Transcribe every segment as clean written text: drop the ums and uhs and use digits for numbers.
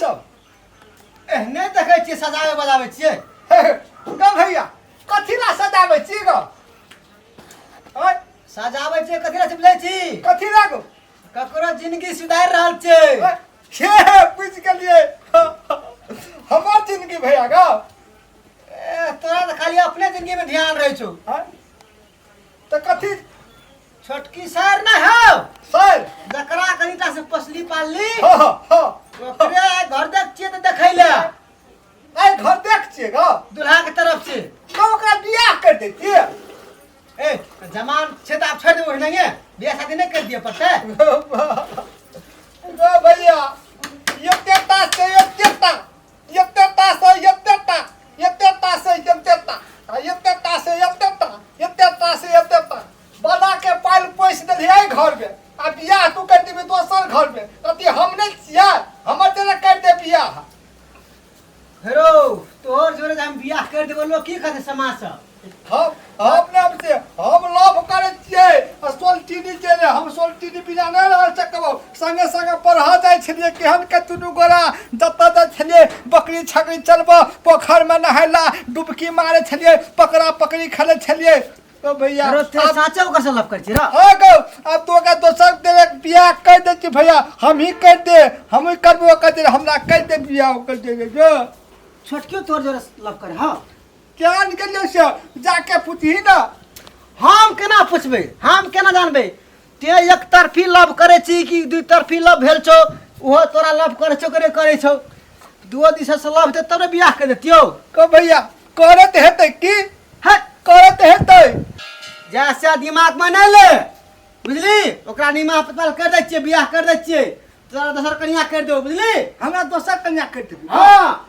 सब? एहने देखै छियै, सजाबै बजाबै छियै। गौ भैया, कथी ला सजाबै छी गौ? आँय? सजाबै छियै कथी ला से बुझै छी? कथी ला गौ? ककरो जिंदगी सुधारि रहल छै। हे, बुझि गेलियै, हमर जिंदगी भैया गौ। ए, तोरा तऽ खाली अपने जिंदगी में ध्यान रहै छौ। आँय? तऽ कथी? छोटकी सर नहि हौ। सर जकरा कनिटा से पोसली पालली, हाँ हाँ हाँ ओकरे घर देख छियै तऽ देखै ले। आइ घर देख छियै गौ? दुल्हा के तरफ से। गौ, ओकरा बियाह कर दै छियै। ए, जमान छै तऽ आब छोड़ि देबो, नहिये बियाह शादी नहि कर दिअ पड़तै। गौ भैया, एतेटा से एतेटा, एतेटा से एतेटा, एतेटा से एतेटा, आ एतेटा से एतेटा, एतेटा से एतेटा बना के पाल पोसि देलियै घर में, आ बियाह तू कर देबी दोसर घर में। अथी हम नहि छियै, हमर जेना कर दे बियाह। हेरो, तोहर जोरे जे हम बियाह कर देबो, लोग की कहतै समाज सब? हम अपने से हम लव करै छियै आ सोलटीनी जे रे, हम सोलटीनी बिना नहि रह सकबौ। संगे संगे पढ़ऽ जाइ छलियै, केहन के दुनू गोरा जतऽ जाइ छलियै, बकरी छकरी चलबऽ, पोखरिमे नहैला डुबकी मारै छलियै, पकड़ा पकड़ी खेलै छलियै। तो भैया हेरो, ते साँचे ओकर से लव करै छी रे? हाँ गौ, अब तो ओकरा दोसर देवे बियाह कर दै छी भैया, हम ही कर दे, हम ही करबो ओकर दे, हमरा कर दे बियाह ओकर दे जो। छोटकियो तोहर जोरे लव करे? हाँ। क्या निकलियो से जाके पूछही ना। हम केना पुछबै, हम केना जानबै ते एक तरफी लव करै छी कि दुई तरफी लव भेल छौ? ओहो तोरा लव करै छौ कि नहि करै छौ? दुओ दिशा से लव हेतै तब ने बियाह कर देतियौ। को भैया, करत हेतै की? है। करत हेतै। जैसे दिमाग में नहि ले, बुझली? ओकरा निमा पताल कर दै छियै, बियाह कर दै छियै, तोरा दोसर कनिया कर देबो, बुझली? हमरा दोसर कन्या कर देबी? हाँ।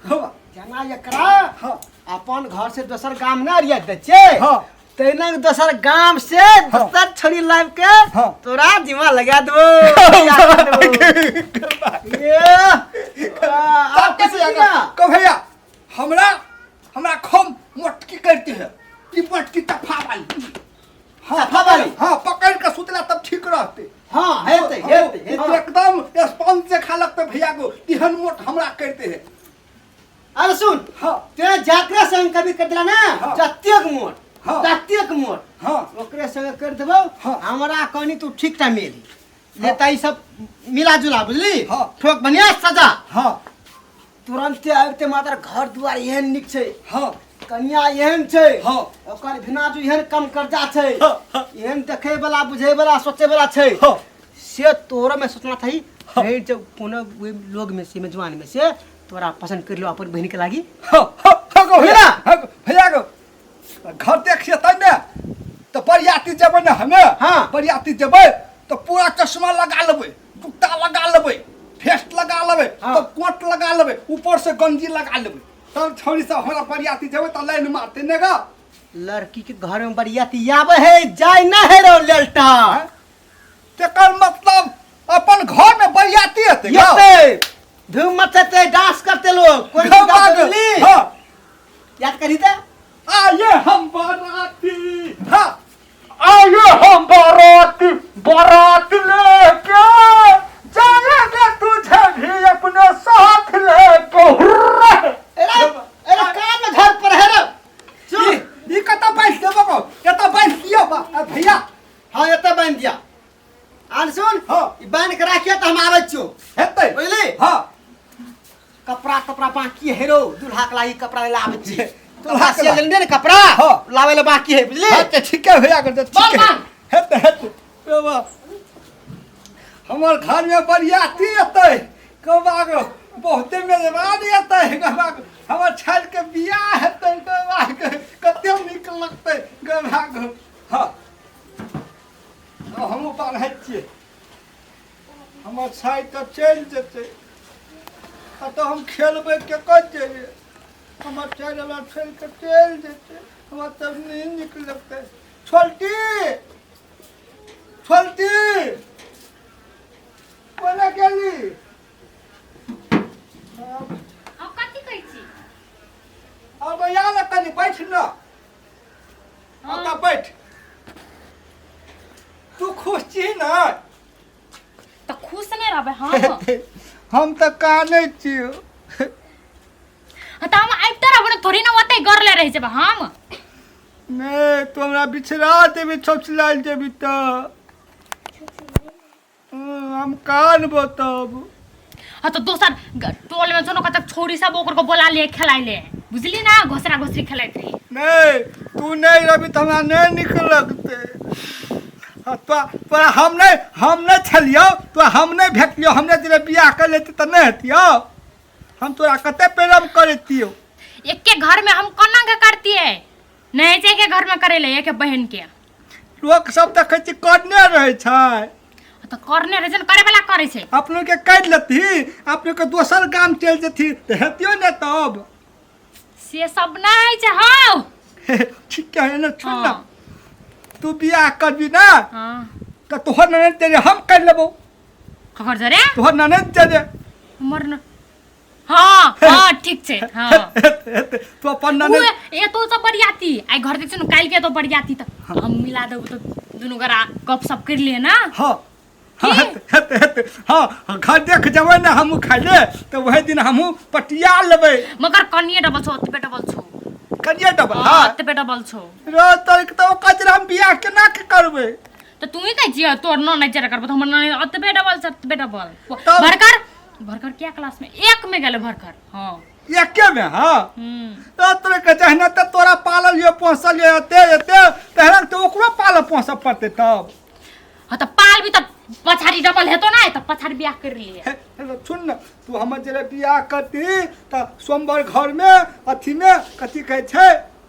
हाँ। जेना एकरा अपन घर से दोसर गाम नहि अरिया दै छियै, तहिना दोसर गाम से दोसर छोड़ी लाबि के तोरा जिम्मा लगा देबो, बियाह कर देबो। ये, आब खुशी छी ना? को भैया, हमरा हमरा खम मोटकी करते है ई मोटकी तफा वाली। हाँ। तफा वाली? हाँ, पकड़ के सुतला तब ठीक रहते। हाँ, हेतै, हेतै, हेतै। एकदम स्पंज से खा लगते भैया को, तिहन मोट हमरा करते है। अरे सुन। हाँ। ते जाकरा संग कभी कर दिला ना, जतेक मोट, ततेक मोट, ओकरे संग कर देबो। हमरा कहनी तू ठीक टाइम मिली लेता, ई सब मिला जुला, बुझली? ठोक बढ़िया सजा। तुरंते आबिते मात्र घर दुआर एहन नीक छै, कनिया एहन छै, ओकर भिनाजू एहन कम कर्जा छै, एहन देखे वाला, बुझे वाला, सोचे वाला छै, से तोरो में सोचना चाही। फेर जब कोनो ओहि लोग में से, मेजबान में से तोरा पसंद कर लो अपन बहन के लागी। हाँ, हाँ, हाँ, गो बुझला? भैया, हाँ, गो, भैया गो, घर देखिए तब ने तो बरियाती जेबै ने हमे। बरियाती जेबै तो पूरा चश्मा लगा लेबै, जुत्ता लगा लेबै, फेस्ट लगा लेबै, तब कोट लगा लेबै, ऊपर से गंजी लगा लेबै, तब छौड़ी सब हमरा बरियाती जेबै तऽ लाइन मारते ने गा। लड़की के घर में बरियाती आवे है, जाय ना है रो लेलटा। तेकर मतलब अपन घर में बरियाती हेतै गा? येते धूम मचेते, डांस करते लोग, कोई गौ गाते बाग। बुझली? याद करी ते। आये हम बाराती, हाँ, आये हम बाराती, बारात लेके जाएंगे तुझे भी अपने साथ लेके, हुर्रे। अरे अरे, काम में घर पर है रे, चुप। ई कतऽ बाँधि देबो गौ? एतऽ बाँधि दियौ बा, आ भैया। हाँ, एतऽ बान्हि दिया। आर सुन, ई बान्हि के राखिए तऽ हम आबै छियौ। हेतै। बुझली? हाँ। कपड़ा तपड़ा बाकी है रो, दूल्हा के लागी कपड़ा ले आबै छी। दूल्हा के से लेने ने कपड़ा लावे ले बाकी है, बुझली? हाँ, तऽ ठीके भैया कर, ठीक बाल है। बाल। हेतै, हेतै। बाबा, हमर घर में बरियाती एतै कौआ गो, बहुते मेजबान एतै कौआ गो, हमर छाल के बियाह हेतै कौआ गो, कते नीक लगतै कौआ गो। हाँ, आब हमहूँ बान्है छियै। हमर छाइ तऽ चलि जेतै, आ तऽ हम खेलबै केकर जेबै? हमर छाइ हमरा छोड़ि कऽ चलि जेतै, हमरा तब नहि नीक लगतै। छोलटी, छोलटी, कोना गेली? हम कथी कहै छी? अब या ने कनि बैठ न। ओतऽ बैठ। तू खुश छी ने? तऽ खुश नहि रहबै हम? हम तऽ कानै छियौ। हाँ, तऽ हम आबिते रहबो ने, थोड़ी ना ओतै गरले रहि जेबै हम। नहि, तू हमरा बिछड़ा देबी, छौछलायल जेबी तऽ हम कानबो तब। हाँ तो दोसर टोल में जो कतक छोरी सब ओकर को बोला ले खेलाय ले, बुझली ना, घोसरा घोसरी खेलाइत रही। नहि, तू नहि रहबी तऽ हमरा नहि नीक लगतै। हाँ, तोरा हम नहि छलियौ, तोरा हम नहि भेटलियौ। हमरे जेना बियाह कर लेती तऽ नहि हेतियौ? हम तोरा कते प्रेम करतियौ। एके घर में हम कोना के करतियै? नहीं छै के घर में करे ले एके बहन के। लोक सब देखै छी करने रहै छै। तऽ करने रहै छै ने, करे वाला करै छै। अपनो के करि लेती, अपनो के दोसर गाम चलि जेती तऽ हेतियौ ने तब? से सब नहि होइ छै हौ। ठीक है ने, सुन ना। हाँ। तू बियाह करबी ना? हाँ। तऽ तोहर ननद तेरे हम कर लेबो। ककर जरे? तोहर ननद जरे। हमर न हाँ हाँ, ठीक छै, हाँ। हेतै हेतै, तू अपन ननद ए तो सब बरियाती आइ घर देख न, काल्हि के तो बरियाती तऽ हम मिला देबो, तऽ दुनू गोरा गप सप कर लिए ना। हाँ हाँ। की? हेतै हेतै हेतै, हाँ। घर देख जेबै ने हमहूँ खाइ ले, तऽ वही दिन हमहूँ पटिया लेबै। मगर कनिए डबल छौ, ओतबे डबल छौ। कनिए डबल? हाँ। हाँ। ओतबे डबल छौ। रो तोर तऽ ओकर जरे हम बियाह केना के करबै? तऽ तू ही कहै छियै तोर ननद जरा करबो, तऽ हमर ननद ओतबे डबल छै, ओतबे डबल। तब- भरकर भरकर क्या क्लास में? एक में गेलै भरकर, हाँ। एके में, हाँ। हम्म। तो तोरे के जहने तऽ तोरा पालल यो पोसल यो एते एते, तहन तऽ ओकरो पालऽ पोसऽ पड़तै तब। हाँ, तऽ पाल भी तऽ पछाड़ी डबल हेतो ना, तऽ पछाड़ी बियाह कर लिए। हे, हे, सुन न, तू हमर जरे बियाह करती तऽ सोमवार घर में अथी में कथी कहै छै,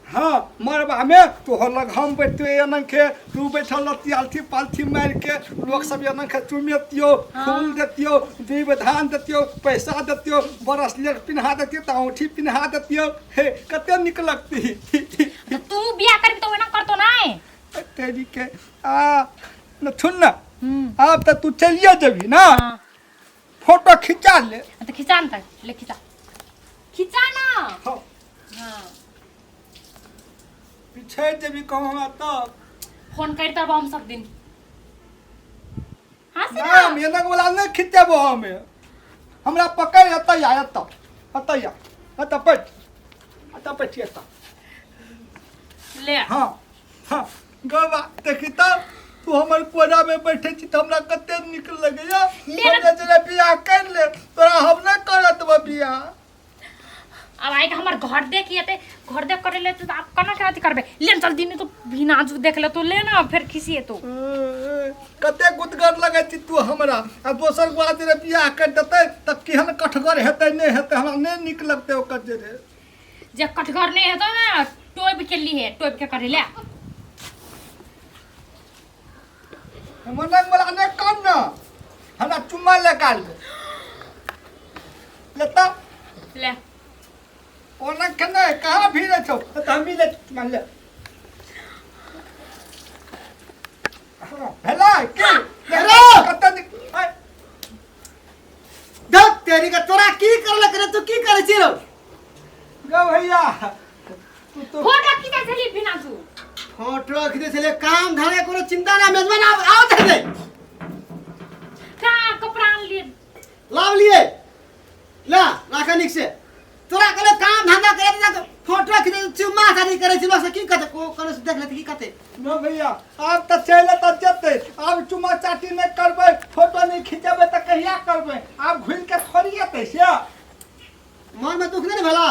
हाँ, मरबा में तोहर लग हम बैठतियो एनखे, तू बैठल रहती आलथी पालथी मारि के, लोक सब एनखे चुमेतियो, फूल देतियो, दुइब धान देतियो, पैसा देतियो, ब्रेसलेट पिन्हा देतियो, तऽ औंठी पिन्हा देतियो। हे, कते नीक लगती। तऽ तू बियाह करबी तऽ ओना करतो ना? तेरी के आ न, सुन न, आब तऽ तू चलिए जेबही ना? हाँ। फोटो खिंचा ले। तऽ खिचा न, तऽ ले, खिचा खिचा ना। हाँ। हाँ। पिछड़ जेबी कहूँ हमरा तब। फोन करते रहबो हम सब दिन, हाँ से। ना, हम एनक वाला नहि खिचेबो। हमे हमरा पकड़, एतऽ आ, एतऽ एतऽ आ, एतऽ बैठ, एतऽ बैठ, एतऽ। ले। हाँ हाँ, गवा देखी तऽ तू हमर कोरा में बैठे छी तऽ हमरा कते नीक लगैया। ले ना। हमरा जरा बियाह कर ले, तोरा हम नहि करत बा बियाह। अब आइ के हमर घर देख एते घर देख करे ले, तो आप केना के अथी करबे? ले न, जल्दी, नहीं तो बिना जो देख ले तो ले ना, फिर खिसिए तो। कते गुदगर लगै छी तू हमरा। आ दोसर गोरा जे बियाह कर देतै तऽ केहन कठगर हेतै, नहि हेतै, हमरा नहि नीक लगतै ओकर जे रे। जे कठगर नहीं हेतो ना, टोप के लिए, टोप के करे ले। मनक वाला नहि कर न, हमरा चुम्मा लगा ले लेता। ले। ओना के नहि कहाँ भीड़े छौ, तऽ हम ले चुम्मा ले। हाँ, भेलै की? हेलो! कते नीक आइ, धक तेरी के, तोरा की करलक रे? तू की करै छी रौ? गौ भैया, तू तो फोटो खींचा छली बिना तू। फोटो खींचे छले। काम धाम कोनो चिंता ना। मेजबान आब आओ दे दे। का कपड़ा आन लिए? लाव लिए, ला राख निक से। तोरा कहले काम धंधा करे त फोटो खींचे, चुम्मा शादी करे छी। लोग से की कहते? को कोनो से देख लेते, की कहते? न भैया, आब तऽ चलि तऽ जेतै। आब चुम्मा चाटी नहि करबै, फोटो नहि खिंचेबै तऽ कहिया करबै? आब घुरि के थोड़ी एतै से। मन में दुख नहीं ने भेला?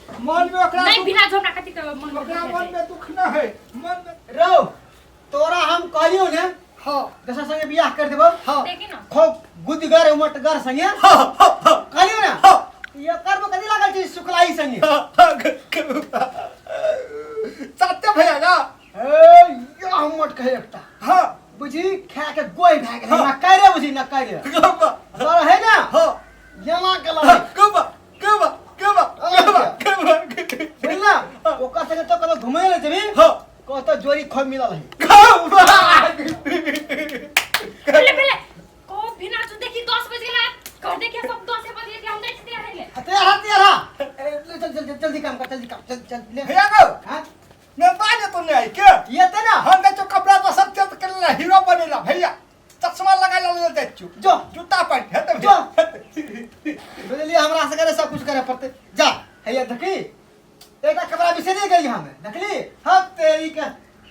मन में ओकरा नहीं। दुख- बिना झोमरा कथी के मन में ओकरा दुख मन हेतै? में दुख न है, मन में रौ, तोरा हम कहलियौ ने हाँ। दोसर संगे बियाह कर देबो। हाँ। देखी ना। खूब गुदगर उमटगर संगे कहलियौ ने। हाँ। ये करबो कथी लागल छै शुक्लाई संगे? सत्य भैया ना। ए या हमट कहे एकटा। हाँ। बुझी खा के गोई भए गेल। हाँ। ना करे, बुझी ना करे। गबा। सर है ना। हाँ। यमा के लगे। गबा गबा गबा गबा गबा। बुझल ना, ओकर संगे तो कतौ घुमै ले जेबी। हाँ। कहतो जोड़ी खूब मिलल है। गबा। पहले पहले को बिना जो देखी 10 बज गेला, घर देखिए सब 10 बज गेल, हम जाइ छी तैयार होइले। तैयार हा, तैयार हा। ए, ले चल चल जल्दी काम कर, जल्दी काम, चल चल ले। भैया गो। हाँ। मैं बाजे तो नहीं आई के ये ते ना। हम तो कपड़ा तो सब चेंज कर लेला, हीरो बनेला भैया, चश्मा लगा ला ले जाइ छी। जो। जूता पैंट हेतै। जो। हेतै। बुझलियै, हमरा सगरे सब कुछ करे पड़तै। जा, हैया देखी, एकटा कपड़ा बिसरिए गेली हमे, देखली हम तेरी के।